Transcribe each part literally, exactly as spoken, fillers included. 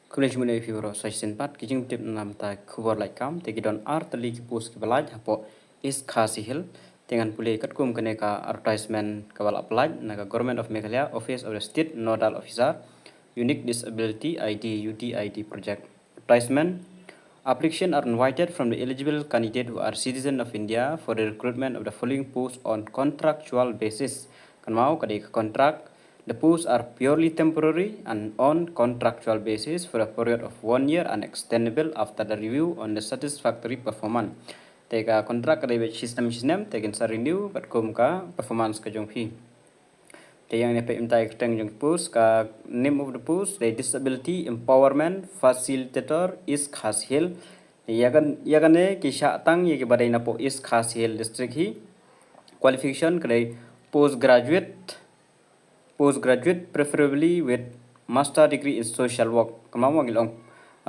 Khublei shibun ïa phi baroh sa shisien pat ki jingtip namar ta khubor lait kam. Te ki don ar tylli ki post kiba lait hapoh East Khasi Hills. Te ngan pule katkum kane ka advertisement kaba la pynlait na ka Government of Meghalaya, Office of the State Nodal Officer, Unique Disability I D, U D I D project. Advertisement. Applications are invited from the eligible candidate who are citizen of India for the recruitment of the following posts on contractual basis. Kynmaw ka dei ka contract. The posts are purely temporary and on contractual basis for a period of one year and extendable after the review on the satisfactory performance. Te ka contract ka dei beit shi snem shi snem, te kin sa renew katkum ka performance ka jong phi. Te ïa ngin peit mynta ïa ka kyrteng jong ki post, ka name of the post, the Disability Empowerment Facilitator East Khasi Hills. Ïa kan, ïa kane ki shah tang ïa kiba dei napoh East Khasi Hills District hi. Qualification ka dei postgraduate, postgraduate preferably with master degree in social work. Kynmaw ma ngi la ong,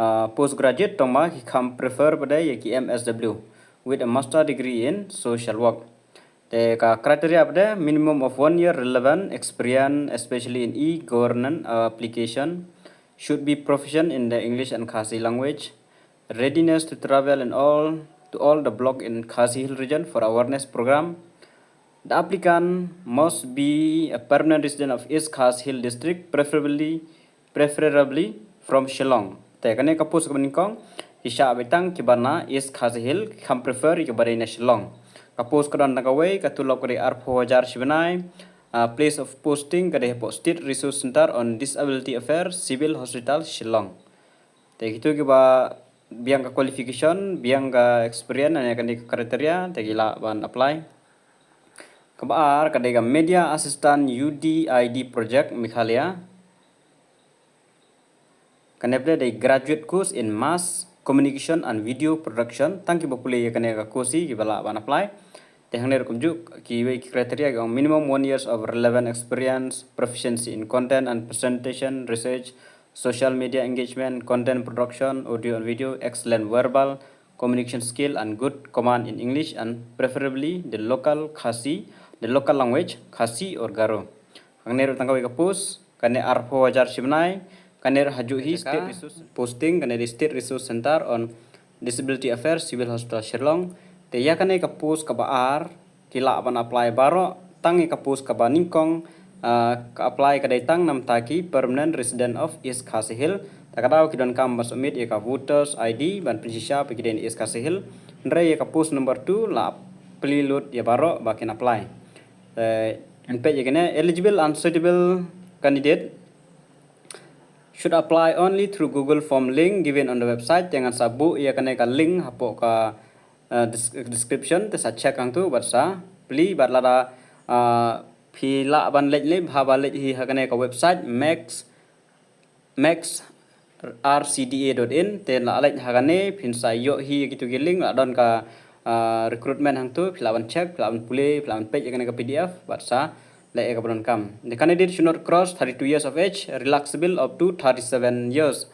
ah, postgraduate tang ma ki kham prefer pat de ïa ki M S W with a master degree in social work. Te ka criteria pat de minimum of one year relevant experience, especially in e-governance, uh, application, should be proficient in the English and Khasi language, readiness to travel in all, to all the block in Khasi Hill region for awareness program. The applicant must be a permanent resident of East Khasi Hill District, preferably, preferably from Shillong. Te kane ka post kaba nyngkong, ki shah beit tang kiba na East Khasi Hills, ki kham prefer kiba dei na Shillong. Ka post ka don tang kawei, ka tulop ka dei arphew hajar shi bnai. Ah, place of posting ka dei hapoh State Resource Centre on Disability Affairs, Civil Hospital, Shillong. Te kito kiba biang ka qualification, biang ka experience, ane kane ka criteria, te ki lah ban apply. Kaba ar ka dei ka Media Assistant U D I D Project Meghalaya. Kane pat de dei graduate course in mass communication and video production. Tang kiba pule ïa kane ka course hi kiba lah ban apply. Te hangne ruh kumjuh kiwei ki criteria ki ong minimum one years of relevant experience, proficiency in content and presentation, research, social media engagement, content production, audio and video, excellent verbal communication skill and good command in English and preferably the local Khasi, the local language, Khasi or Garo. Hangne ruh tang kawei ka post, kane arphew hajar shi bnai, kane ruh hajuh hi State Resource, posting, kane dei State Resource Centre on Disability Affairs, Civil Hospital, Shillong. Te ïa kane ka post kaba ar, ki lah ban apply baroh, tang ïa ka post kaba nyngkong, ah, ka apply ka dei tang namar ta ki permanent resident of East Khasi Hills. Ta ka daw ki donkam ban submit ïa ka voters I D ban pynshisha ba ki dei na East Khasi Hills. Hynrei ïa ka post number two la plie lut ïa baroh ba kin apply. Eh, ngan peit ïa kane, eligible and suitable candidate should apply only through Google form link given on the website. Te ngan sa buh ïa kane ka link hapoh ka, eh, des-, description, te sa check hangtu bad sa plie bad lada, ah, phi lah ban leit lei, haba leit hi ha kane ka website, max, max R C D A dot in, te la leit ha kane, phin sa ïoh hi kito ki link, la don ka, ah, recruitment hangtu, phi lah ban check, phi lah ban pule, phi lah ban peit ïa kane ka P D F, bad sa leh ïa kaba donkam. The candidate should not cross thirty-two years of age, relaxable up to thirty-seven years.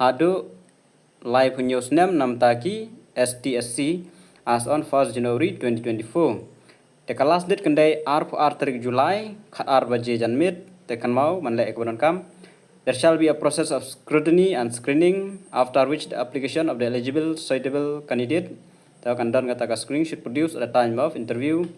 Haduh laiphew hynñiew snem namar ta ki S T S C as on first January twenty twenty-four. Te ka last date kan dei arphew ar tarik July, khatar baje janmiet, te kynmaw ban leh ïa kaba donkam. There shall be a process of scrutiny and screening, after which the application of the eligible suitable candidate, te kan don kata ka screening, should produce at the time of interview.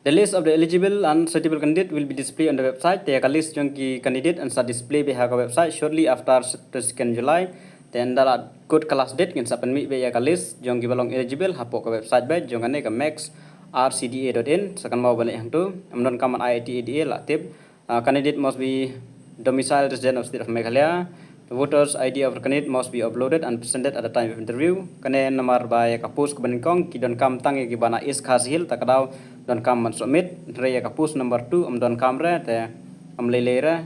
The list of the eligible and suitable candidate will be displayed on the website. Te ïa ka list jong ki candidate yn sa display beit ha ka website shortly after twenty-second July. Te ynda la kut ka last date ngin sa pynmih beit ïa ka list jong kiba long eligible hapoh ka website beit jong kane ka max R C D A dot in. Sa kynmaw ban leit hangtu. Ym donkam ban ai ïa ka I D A, la tip. Uh, candidate must be domicile resident of State of Meghalaya. The voters I D of the candidate must be uploaded and presented at the time of interview. Kane namar ba ïa ka post kaba nyngkong ki donkam tang ïa kiba na East Khasi Hills, ta ka daw donkam ban submit. Hynrei ïa ka post number two ym donkam re, te ym lei lei re.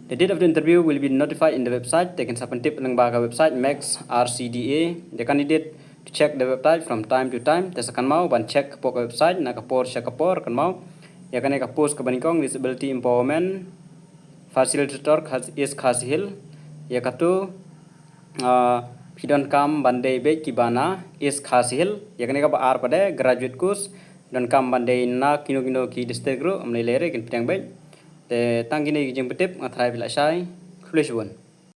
The date of the interview will be notified in the website. Te kin sa pyntip lyngba ka website max R C D A. The candidate to check the website from time to time. Te sa kynmaw ban check hapoh ka website na ka por sha ka por, kynmaw. Ïa kane ka post kaba nyngkong, disability empowerment facilitator Khas-, East Khasi Hills. Ïa katu, ah, phi donkam ban dei beit kiba na East Khasi Hills. Ïa kane kaba ar pat de graduate course, donkam ban dei na kino kino ki district ruh, ym lei lei re, kin pdiang beit. Te tang kine ki jingpyntip, nga tharai phi la shai. Khublei shibun.